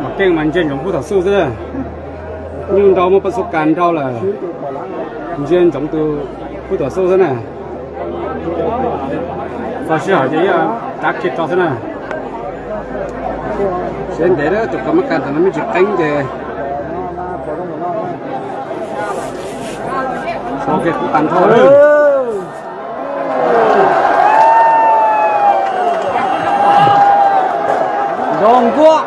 Mas keej mas ntsia ntsoov khub tom xuj xwb, nyuj nrau muaj paj xub kas nrau lawm, ntsia ntsoov tus khub tom xuj xwb na. Txog sij hawm ces yog rab kiag rau xwb na. Siab ntev lawm, tus kab mab kas ntawm no me ntsis qeeb ces so kiag kuv tas nrho lawm. Nrog nkuaj.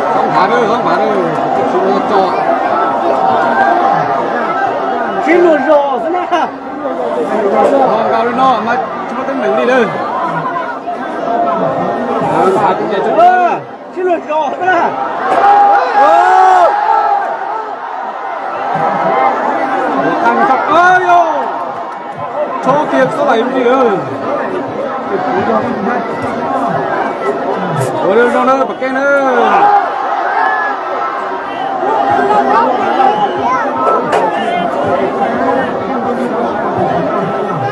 Txhob nphav, txhob nphav, tso. Sib luag zog xwb na. Ho nkaus li no mas tsis muaj teeb meem li lawm. Nphav kuv ces tso. Sib luag zog xwb na. Tshob kiag xob laim li. Ua zoo na, Pam Keej na.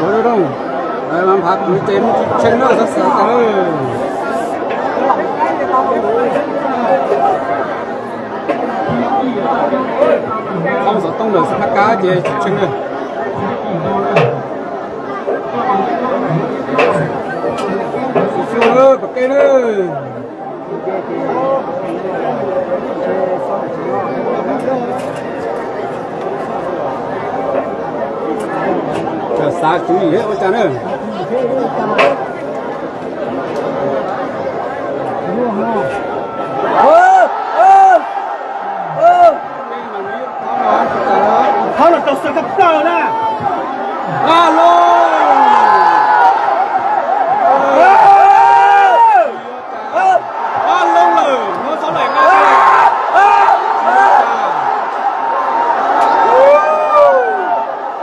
Ua zoo, mas nphav kuv ces tshee na, xav xav tas lawm. Qhov xov tooj ntawm xab phab kab ces tshee na. Xyuas xyuas na, Pam Keej na. Xav tswv yim ua cas na. Thab los rau xav kab plaws na. Ab lub. Ab lub lawm, muab xob laim nqa.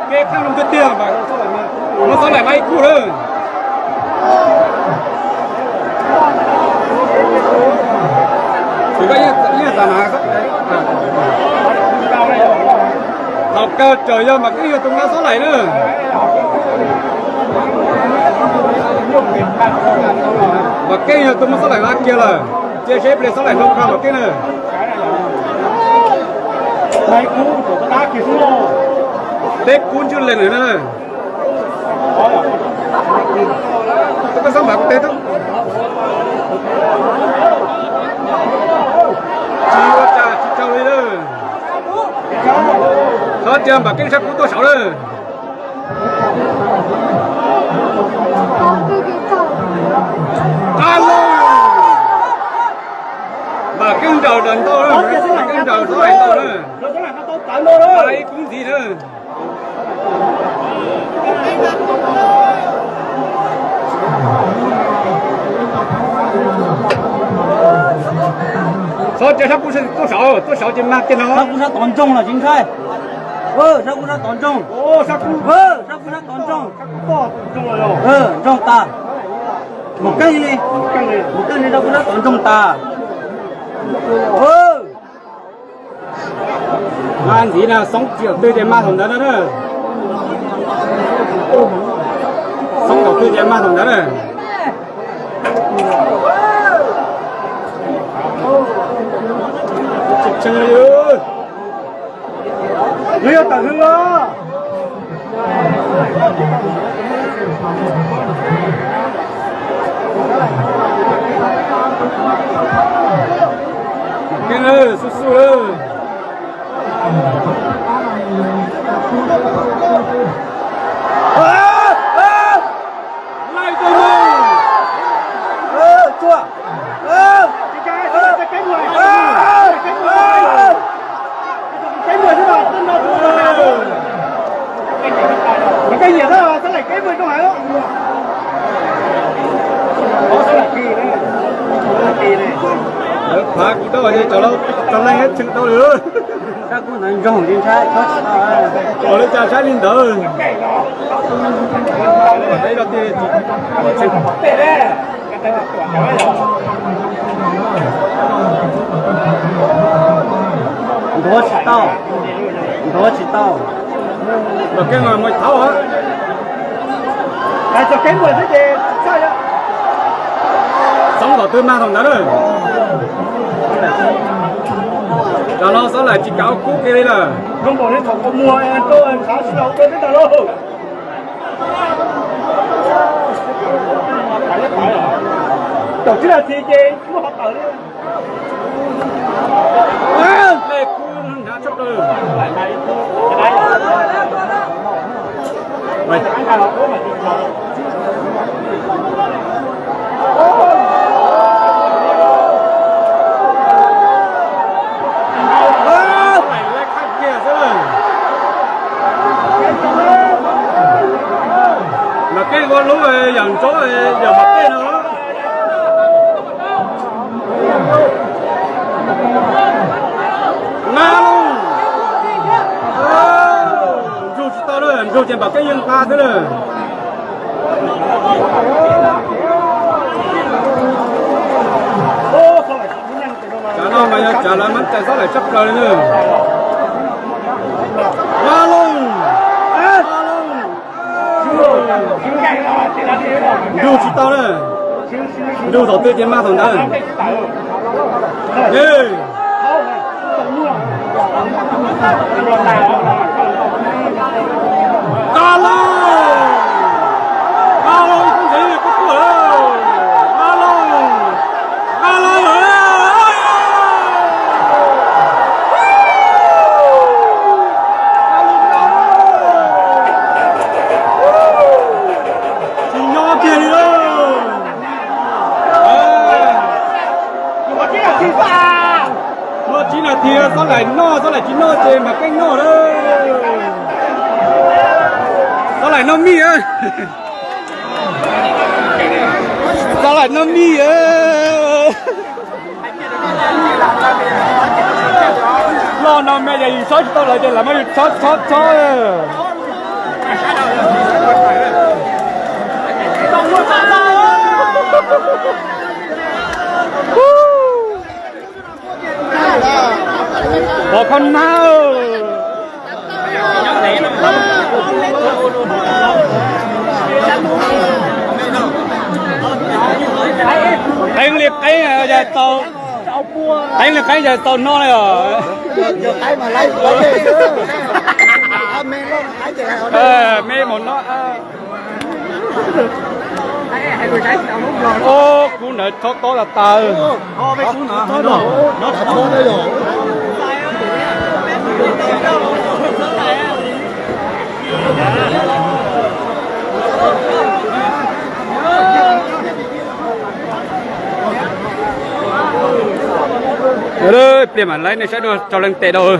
Kev qeej zoo tiag tiag, muab xob laim nqa ib kub lawm. Thaum kawg tseem yog Vam Keeb yog tus nqa xob laim na. Vam Keeb yog tus muab xob laim nqa kiag lawm. Cia seb ib pliag xob laim nqa kha Vam Keeb na. Teb kub ntswj lees lawm na. Koj xob nphav kuv teb tub. Tsis ua cas tsis tsaug li lawm. Txhob cia Vam Keeb sab kub tuaj saud lawm. Ab lub. Vam Keeb nraws nraws ntau lawm, Vam Keeb nraws xob laim ntau lawm. Ib kub ntxiv na. Txhob cia sab kub tuaj saud, tuaj saud ces mag kiag no. Sab kub sab tod ntsoog los tsis ntshai. Sab kub sab tod ntsoog. Sab kub sab tod ntsoog. Ntsoog tas. Mus keej li, mus keej li, sab kub sab tod ntsoog tas. Mas ntxiv na, xoob tsis thaum twg ces mag thaum ntawd na. Xoob thaum twg ces mag thaum ntawd na. Tseeb, yog tawm hwj os. Xub xub lawm. Laij tau mus. Tsuag. Koj nyiam na, txhob laim kev mus rooj heev. Lawv phav kuv tau ces cov laus tag leej tshee tau lawm. Sab kub ntawd ntsoog li ntshai. Ua li cas saib li ntawd. Peb los tiag. Txoj kev mas muaj thaub hab. Txoov thaum twg mag thaum ntawd lawm. Cov no xob laim tsis kav kub kiag li lawm. Tawm tsib nas this ces muab qhov tawm li. Lej kub hnav tshaj plaws. Mas kej ua lub yam ntsob yam mas kej no. Nqa loo. Nrug tsis tau lawm, nrug ces npam kej yeej nqa xwb lawm. Tsav no mas yog tsav lawv mab tais xob laim tshaj plaws li na. Nqa loo. Nqa loo. Nrug tsis tau na. Nrug thaum twg ces mag thaum ntawd. Nqa loo. Nqa loo, kub ntxeev kub tuaj lawm. Nqa loo. Nqa loo. Tsis nyob kiag li lauj. Muaj tsib nas this, xob laim noj, xob laim tsis noj ces mas keej noj lawm. Xob laim noj mij, xob laim noj mij. Loj no me ces yus txhob tsis tau lawv ces lawv muab yus txhob txhob txhob. Pov kho nab. Qeeb li qeeb, qeeb li qeeb yog tau noj li os. Me mus no. Ob kub ntawd txhob tob tas tas. Pliag mam laib nej saib dua, raug leej tes dua.